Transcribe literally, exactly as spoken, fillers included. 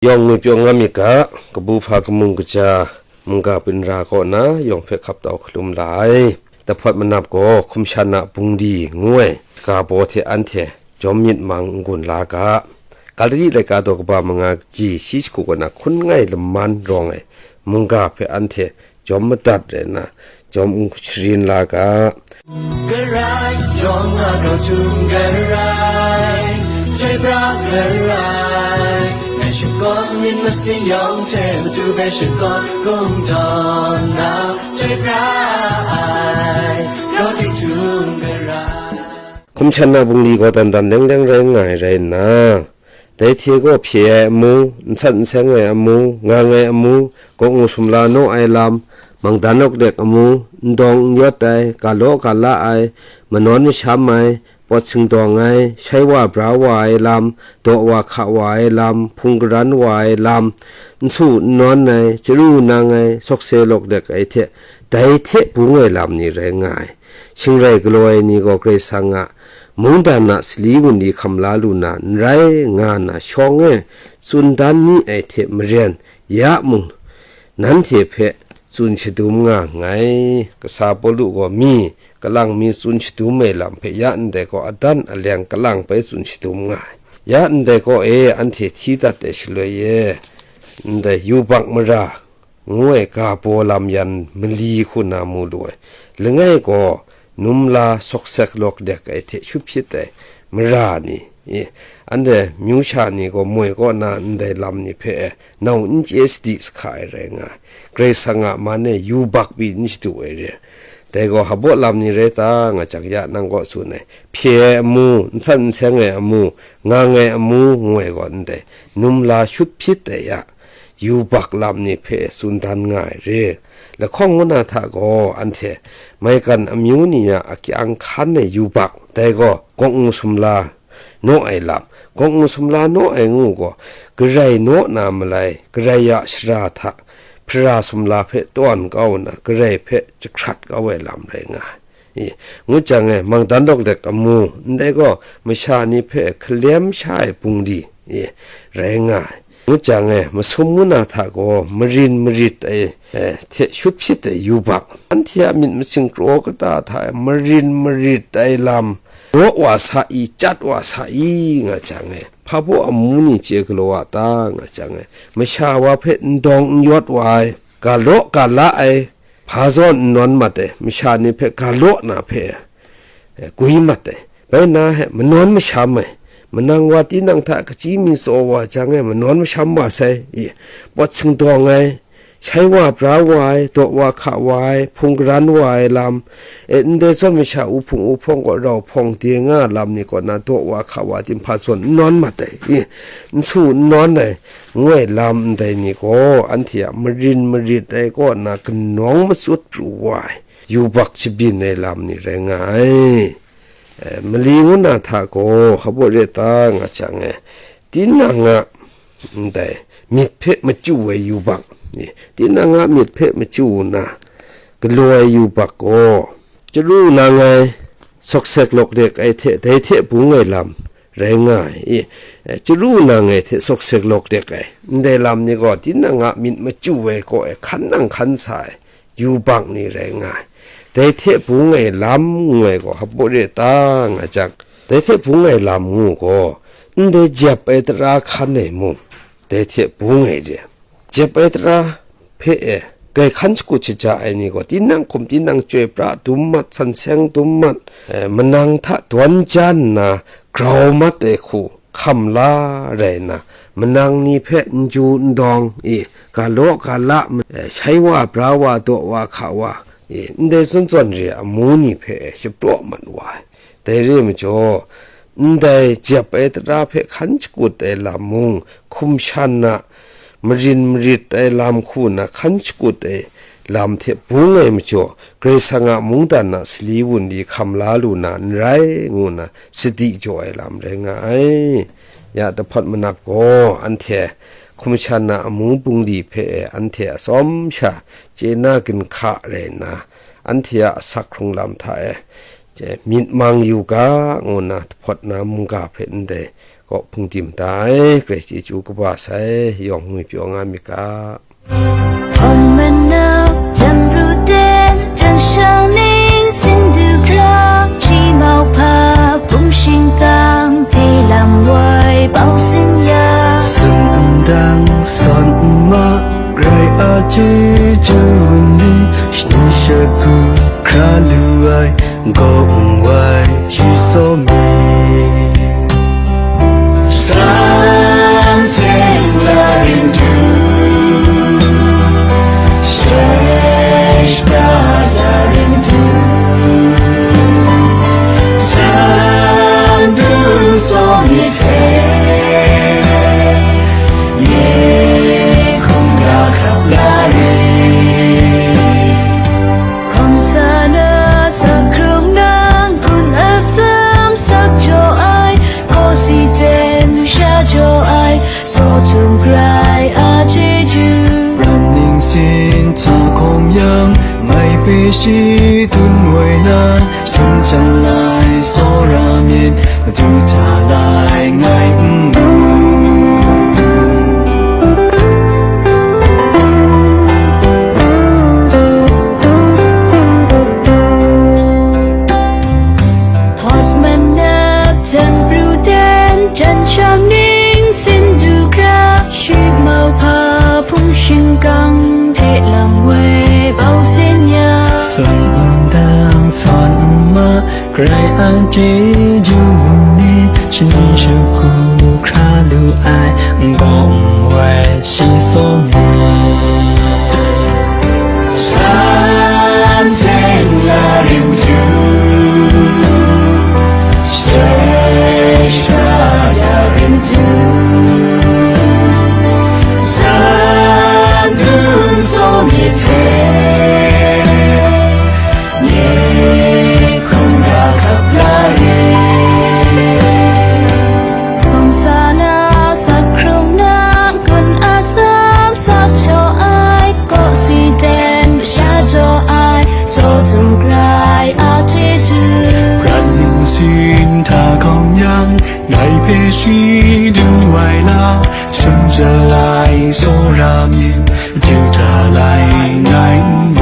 Yawng ngwi pyaw nga myit ga, kabu hpa kamung kaja, mungga byin ra kaw na yawng hpe hkap tau hkalum la ai. Dahpawt manap gaw hkum shan a bungli ngu ai ga baw hte anhte jawm myit mang n-gun la ga. Galati laika daw kaba manga kaji shi shagu kaw na hkun ngai laman rawng ai mungga hpe anhte jawm madat rai nna, jawm n sharin la ga. Garai, yawng a grau htum garai, chyoi pra garai, ngai shakawn myit masin yawng hte matu hpe shakawn kungdawn na, chyoi pra ai, grau ting htum garai. Hkum shan a bungli gaw dan dan leng leng rai nga ai rai nna, dai hte gaw hpye ai amu, n sat n seng ai amu, ngang ai amu, kawngu sumla naw ai lam, mangdan lawk dek amu, n dawng n yawt ai, ga law ga la ai, manawn masham ai, pawt singdawng ai, shai wa bra wa ai lam, daw wa hka wa ai lam, hpung garan wa ai lam, n su n nawn ai, chyaru nang ai, sawkse lawk dek ai hte, dai hte bung ai lam ni rai nga ai. Shingrai galaw ai ni gaw Karai Kasang a mungdan a sali wunli hkam la lu na n rai nga na shawng e tsun dan ni ai hte maren, ya mung nanhte hpe tsun shadum nga nngai. Kasa Pawlu gaw mi kalang mi tsun shadum ai lam hpe ya ndai gaw adan aleng kalang bai tsun shadum nga ai. Ya ndai gaw e anhte hti dat ai shaloi e, ndai yubak mara ngu ai ga baw lam yan mali hku na mu lu ai. Langai gaw, numla sawksek lawk dek ai hte shut hpyit ai mara ni, i, anhte myu sha ni gaw moi kaw na ndai lam ni hpe nau n chye sadi sahka ai rai nga ai. Karai Kasang a man e yubak pyi n shadu ai re. Dai gaw, hpabaw lam ni rai ta nga jang ya nang kaw tsun ai, hpye ai amu, n san n seng ai amu, ngang ai amu, ngu ai gaw ndai, numla shut hpyit ai ya, yubak lam ni hpe tsun dan nga ai re. Lahkawng ngu na hta gaw, anhte maigan amyu ni a akyang hkan ai yubak, dai gaw, kawng-u sumla naw ai lam, kawng-u sumla naw ai ngu gaw, Karai naw na malai, Karai a shara hta, hpara sumla hpe tawn kau nna, Karai hpe jahkrat kau ai lam rai nga ai. I, ngut jang e, mangdan lawk dek amu, ndai gaw, masha ni hpe hkalem sha ai bungli, i, rai nga ai. Ngut jang e, masum ngu na hta gaw, marin marit ai, eh, hte shut hpyit ai yubak, anhte a myit masin kraw kata hta e marin marit ai lam, raw wa sa i, chyat wa sa i, nga jang e, hpabaw amu ni chye galaw a ta, nga jang e, masha wa hpe n dawng n yawt wa ai, ga law ga la ai, hpa zawn n nawn mat ai, masha ni hpe ga law na hpe, eh, gwi mat ai. Bai nna he manawn masham ai, manang wa tinang hta kachyi mi tsaw wa jang e manawn masham wa sai, i, pawt singdawng ai, shai wa bra wa ai, daw wa hka wa ai, hpung garan wa ai lam, e, ndai zawn masha uhpung uhpawng gaw rau hpawng de nga lam ni kaw na daw wa hka wa ai tim hpa zawn n nawn mat ai, i, n su n nawn ai, ngu ai lam ndai ni gaw, anhte a marin marit ai kaw na kanawng matsut pru wa ai, yubak shabyin ai lam ni rai nga ai. Eh, mali ngu na hta gaw, hpabaw re ta nga jang e, tinang a, ndai, myit hpe machyu ai yubak, eh, tinang a myit hpe machyu na, galaw ai yubak gaw, chyaru nang ai, sawksek lawk dek ai hte, dai hte bung ai lam, rai nga ai, i, eh, chyaru nang ai hte sawksek lawk dek ai, ndai lam ni gaw, tinang a myit machyu ai kaw e hkan nang hkan sa ai, yubak ni rai nga ai. Dai hte bung ai lam ngu ai gaw hpabaw re ta nga jang, dai hte bung ai lam ngu gaw, ndai jep ai tara hkan ai mung, dai hte bung ai re. Jep ai tara hpe e, grai hkan shakut shaja ai ni gaw, tinang hkum tinang chyoi pra dum mat, san seng dum mat, eh, manang hta dawn ja nna grau mat ai hku hkam la rai nna, manang ni hpe n ju n dawng i, ga law ga la, eh, shai wa bra wa, daw wa hka wa, i, ndai zawn zawn re amu ni hpe e shapraw mat wa ai. Dai re ai majaw, ndai jep ai tara hpe hkan shakut ai lam mung, hkum shan na, marin marit ai lam hku nna hkan shakut ai lam hte bung ai majaw, Karai Kasang a mungdan a sali wunli hkam la lu na n rai, ngu nna sadi jaw ai lam rai nga ai. Ya dahpawt manap gaw, anhte hkum shan na amu bungli hpe anhte atsawm sha chye na ginhka rai nna, anhte a asak hkrung lam hta e, myit mang yu ga, ngu nna dahpawt na mungga hpe ndai kaw hpung tim da ai, Karai chyeju kaba sai, yawng ngwi pyaw nga myit ga. Hpawng manap, jan pru ten, jan shang ning, sindu hkra, shi mau hpa, hpung shingkang, hte lam woi, bau sin ya. Tsun n dang, sawn n ma, Karai a chyeju ni, shani shagu hkra lu ai, kaw n wai shi saw mi. San seng la rim tu, shai shada ya rim tu, san dung saw mi hte, nye hkungga hkap la ri. Hkawm sa na, sak hkrung nang, gun atsam sak jaw ai, kaw si ten, sha jaw ai, saw htum Karai a chyeju. Prat ningsin hta hkawm yang, ngai hpe shi dun woi na, shun jan lai, tsawra myit, madu hta lai ngai n mu. Hpawng manap, jan pru ten, jan shang ning, sindu hkra, shi mau hpa, hpung shingkang, hte lam woi, bau sin ya. Tsun n dang, sawn n ma, Karai a chyeju ni, shani shagu hkra lu ai, kaw n wai shi saw mi. San seng la rim tu, shai shada ya rim tu, san dung saw mi hte, nye hkungga hkap la ri. Hkawm sa na, sak hkrung na, gun atsam sak jaw ai, kaw si ten, sha jaw ai, saw htum Karai a chyeju. Prat ningsin hta hkawm yang, ngai hpe shi dun woi la, shun jan lai, tsawra myit, madu hta lai ngai n